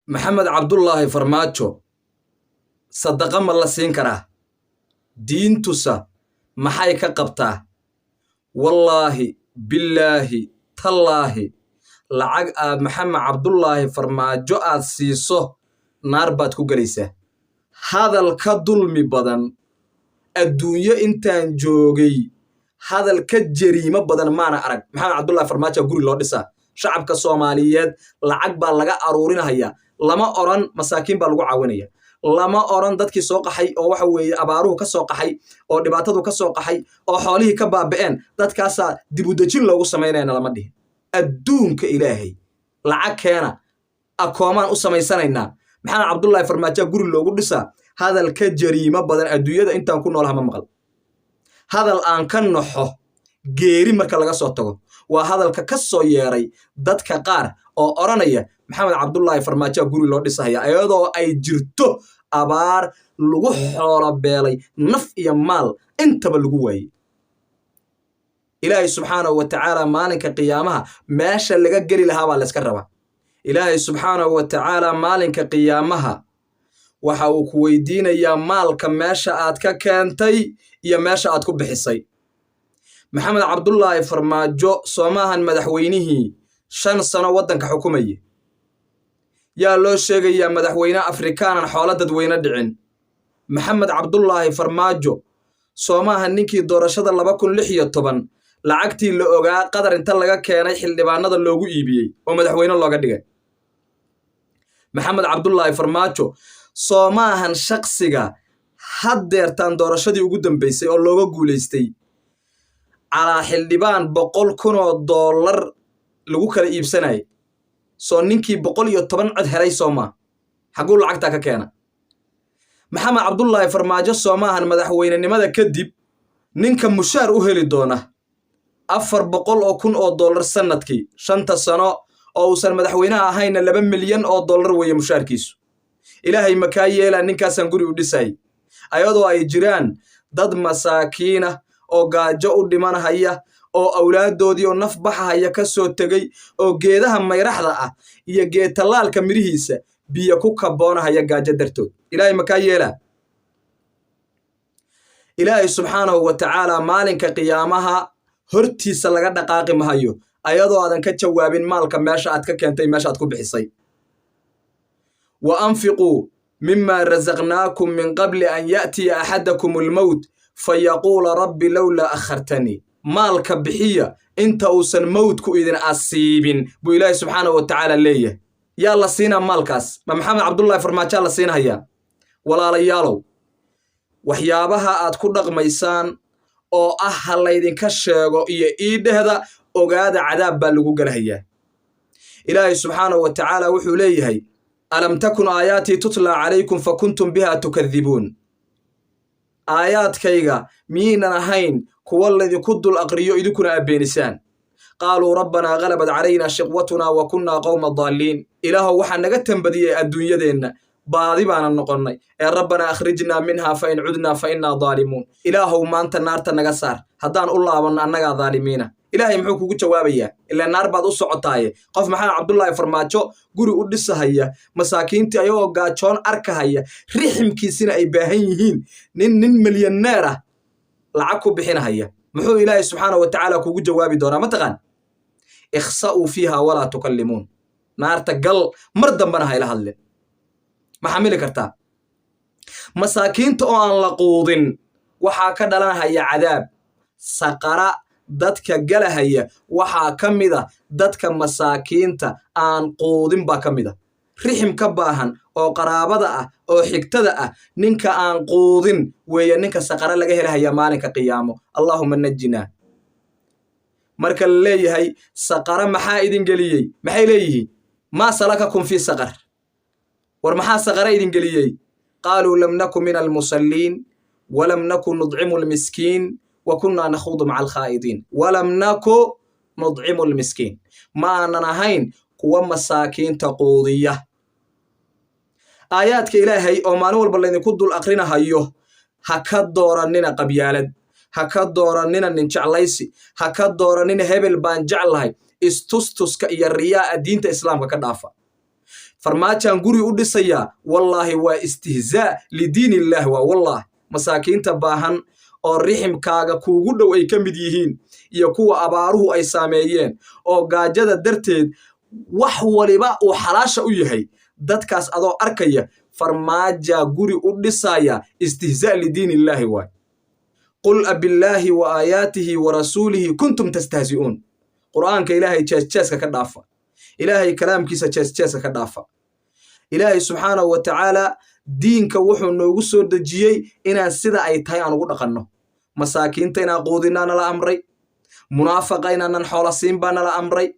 Maxamed Cabdullaahi Farmaajo sadaqa ma la siin karaa? Diintusa maxay ka qabtaa? Wallaahi, billaahi, tallaahi, lacag aad Maxamed Cabdullaahi Farmaajo aad siiso, naar baad ku gelaysaa. Hadal ka dulmi badan adduunyo intaan joogay, hadal ka jariimo badan maana arag. Maxamed Cabdullaahi Farmaajo guri loo dhisaa, shacabka Soomaaliyeed lacag baa laga aruurinaya. Lama oran masaakiin baa lagu caawinaya, lama oran dadkii soo qaxay oo waxa weeye abaaruhu ka soo qaxay oo dhibaatadu ka soo qaxay oo xoolihii ka baaba'een, dadkaasaa dibudejin loogu samaynayana lama dhihin. Adduunka Ilaahay lacag keena, akoomaan u samaysanaynaa, Maxamed Cabdullaahi Farmaajo guri loogu dhisaa. Hadal ka jariimo badan adduunyada intaan ku noolaha ma maqal. Hadal aan ka naxo geeri marka laga soo tago waa hadalka ka soo yeeray dadka qaar oo odhanaya Maxamed Cabdullaahi Farmaajo guri loo dhisahaya, iyadoo ay jirto abaar lagu xoolo beelay, naf iyo maal intaba lagu waayey. Ilaahay subxaanahu wa tacaala maalinka qiyaamaha meesha laga geli lahaa baa layska rabaa. Ilaahay subxaanahu wa tacaala maalinka qiyaamaha waxa uu ku weydiinayaa maalka meesha aad ka keentay iyo meesha aad ku bixisay. Maxamed Cabdullaahi Farmaajo soomaahan madaxweynihii 5 sano waddanka xukumayay? Yaa loo sheegayaa madaxweyne Afrikaanan xoolo dadweyne dhicin? Maxamed Cabdullaahi Farmaajo soomaahan ninkii doorashada 2016 lacagtii la ogaa Qadar inta laga keenay xildhibaanada loogu iibiyey oo madaxweyne looga dhigay? Maxamed Cabdullaahi Farmaajo soomaahan shaksiga haddeertaan doorashadii ugu dambeysay oo looga guulaystay calaa xildhibaan $100,000 lagu kala iibsanayay? Soo ninkii 110 cod helay soomaa? Xagguu lacagtaa ka keena? Maxamed Cabdullaahi Farmaajo soomaahan madaxweynenimada kadib ninka mushaar u heli doona $400,000 sanadkii? 5-ta sano oo uusan madaxweynaha ahayna $2 milyan weeye mushaarkiisu. Ilaahay makaa yeelaa ninkaasaan guri u dhisay, ayadoo ay jiraan dad masaakiina oo gaajo u dhimanahaya oo awlaaddoodii oo naf baxahaya ka soo tegey oo geedaha mayraxda ah iyo geed tallaalka midhihiisa biyo ku kaboonahaya gaajo dartood? Ilaahay makaa yeelaa? Ilaahay subxaanahu wa tacaala maalinka qiyaamaha hortiisa laga dhaqaaqi mahayo ayadoo aadan ka jawaabin maalka meesha aad ka keentay, meesha aad ku bixisay. Wa anfiquu mima rasaqnaakum min qabli an ya'tiya axadakum almowt fayaquula rabbi lowlaa akhartanii. Maalka bixiya inta uusan mowdku idin asiibin, buu Ilaahay subxaanahu wa tacaala leeyahay. Yaa la siinaa maalkaas? Ma Maxamed Cabdullaahi Farmaajaa la siinhayaa? Walaalayaalow, waxyaabaha aad ku dhaqmaysaan oo ah ha laydinka sheego iyo iidhehda, ogaada, cadaab baa lagu gelahayaa. Ilaahay subxaanahu wa tacaala wuxuu leeyahay: alam takun aayaatii tutlaa calaykum fakuntum biha tukadibuun. Aayaadkayga miyaynan ahayn kuwa laydinku dul aqriyo, idinkuna aad beenisaan? Qaaluu rabbanaa galabat calaynaa shiqwatunaa wa kunnaa qowma daalliin. Ilaahow, waxaa naga tambadiyey adduunyadeenna, baadi baana noqonnay ee rabbanaa akhrijnaa minhaa fa in cudnaa fa innaa daalimuun. Ilaahow, maanta naarta naga saar, haddaan u laabanno annagaa daalimiina. Ilaahay muxuu kugu jawaabayaa? Ilaa naar baad u socotaaye. Qof Maxamed Cabdullaahi Farmaajo guri u dhisahaya, masaakiintii ayagoo gaajoon arkahaya, riximkiisina ay baahan yihiin, nin milyaneer ah lacag ku bixinahaya, muxuu Ilaahay subxaana wa tacaala kugu jawaabi doonaa? Ma taqaan? Ikhsa'uu fiiha walaa tukallimuun. Naarta gal, mar dambena hayla hadlin. Ma xamili kartaa? Masaakiinta oo aan la quudin waxaa ka dhalanhaya cadaab. Saqara dadka galahaya waxaa ka mid a dadka masaakiinta aan quudin baa ka mid a. Rixim ka baahan oo qaraabada ah oo xigtada ah ninka aan quudin weeye ninka saqara laga helahaya maalinka qiyaamo. Allaahuma najinaa. Marka la leeyahay saqara maxaa idin geliyey? Maxay leeyihiin? Maa salakakum fii saqar? War maxaa saqara idin geliyey? Qaaluu lam naku min almusalliin walam naku nudcimu almiskiin wa kunnaa nakhuudu maca alkhaa'idiin. Walam naku nudcimu almiskiin, ma aanan ahayn kuwa masaakiinta quudiya. Aayaadka Ilaahay oo maalin walba laydinku dul aqrinahayo ha ka dooranina qabyaalad, ha ka dooranina nin jeclaysi, ha ka dooranina hebel baan jeclahay. Istustuska iyo riyaa'a diinta Islaamka ka dhaafa. Farmaajaan guri u dhisayaa, wallaahi waa istihzaa lidiin illaah. Waa wallaah, masaakiinta baahan oo riximkaaga kuugu dhow ay ka mid yihiin iyo kuwa abaaruhu ay saameeyeen oo gaajada darteed wax waliba uu xalaasha u yahay, dadkaas adoo arkaya Farmaaja guri u dhisaya, istihzaa lidiin illaahi waay. Qul abillaahi wa aayaatihi wa rasuulihi kuntum tastahzi'uun. Qur'aanka Ilaahay jeesjeeska ka dhaafa, Ilaahay kalaamkiisa jeesjeeska ka dhaafa. Ilaahay subxaanahu wa tacaala diinka wuxuu noogu soo dejiyey inaan sida ay tahay aan ugu dhaqanno. Masaakiinta inaan quudinaa nala amray, munaafaqa inaanan xoola siin baa nala amray,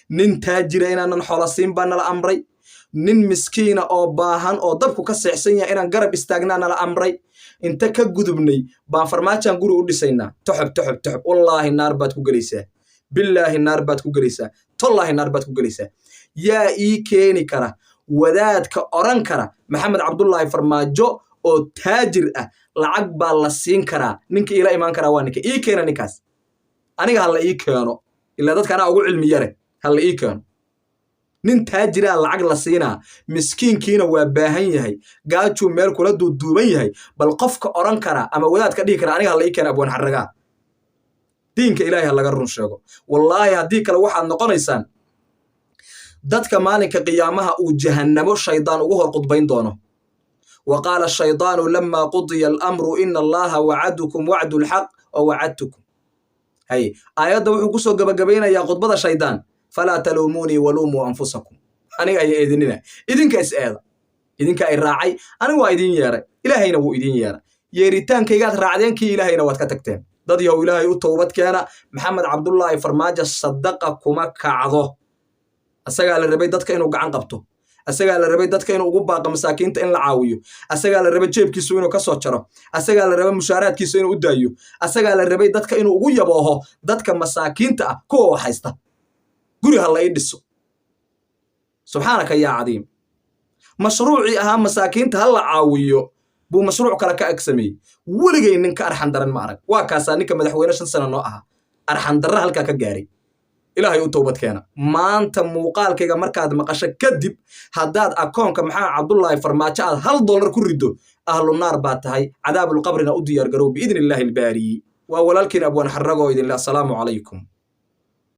nin taajira inaanan xoola siin baa nala amray, nin miskiina oo baahan oo dabku ka seexsan yahay inaan garab istaagnaa nala amray. Inta ka gudubnay baan Farmaajaan guri u dhisaynaa. Toxob, toxob, toxob! Wallaahi naar baad ku gelaysaa, billaahi naar baad ku gelaysaa, tollaahi naar baad ku gelaysaa. Yaa ii keeni kara wadaadka odhan kara Maxamed Cabdullaahi Farmaajo oo taajir ah lacag baa la siin karaa? Ninka iila imaan karaa waa ninka ii keena. Ninkaas aniga ha la ii keeno, ilaa dadka anaa ugu cilmi yare. Ha la ii keeno nin taajiraa lacag la siinaa, miskiinkiina waa baahan yahay, gaajuu meel kula duuduuban yahay. Bal qofka odhan kara ama wadaadka dhihi kara, aniga ha la ii keena. Abwaan Xarragaa, diinka Ilaahay ha laga run sheego. Wallaahi haddii kale waxaad noqonaysaan dadka maalinka qiyaamaha uu jahannamo shaydaan ugu hor qudbayn doono. Wa qaala ashaydaanu lamaa qudiya alamru ina Allaha wacadakum wacdu lxaq wa wacadtukum. Hay, aayadda wuxuu kusoo gabagabaynayaa khudbada shaydaan: falaa taluumuunii waluumuu anfusakum. Aniga aya eedinina, idinka is eeda, idinka ay raacay. Aniga waa idin yeeray, Ilaahayna wuu idin yeeray. Yeeritaankaygaad raacdeen, kii Ilaahayna waad ka tagteen. Dad yahow, Ilaahay u towbad keena. Maxamed Cabdullaahi Farmaajo sadaqa kuma kacdo. Asagaa la rabay dadka inuu gacan qabto, asagaa la rabay dadka inuu ugu baaqo masaakiinta in la caawiyo, asagaa la rabay jeebkiisu inuu ka soo jaro, asagaa la rabay mushaaraadkiisu inuu u daayo, asagaa la rabay dadka inuu ugu yabooho, dadka masaakiinta ah, kuwa wax haysta guri ha la ii dhiso. Subxaanaka yaa cadiim! Mashruucii ahaa masaakiinta ha la caawiyo buu mashruuc kale ka ag sameeyey. Weligay nin ka arxan daran ma arag. Waa kaasaa ninka madaxweyne 5 sano noo ahaa, arxan darra halkaa ka gaaray. Ilaahay u towbad keena. Maanta muuqaalkayga markaad maqasho kadib, haddaad akoonka Maxamed Cabdullaahi Farmaajo aad $1 ku riddo, ahlu naar baad tahay, cadaabulqabrina u diyaar garow biidni Illaahi albaariyi. Waa walaalkiin Abwaan Xarragoo idinle, assalaamu calaykum.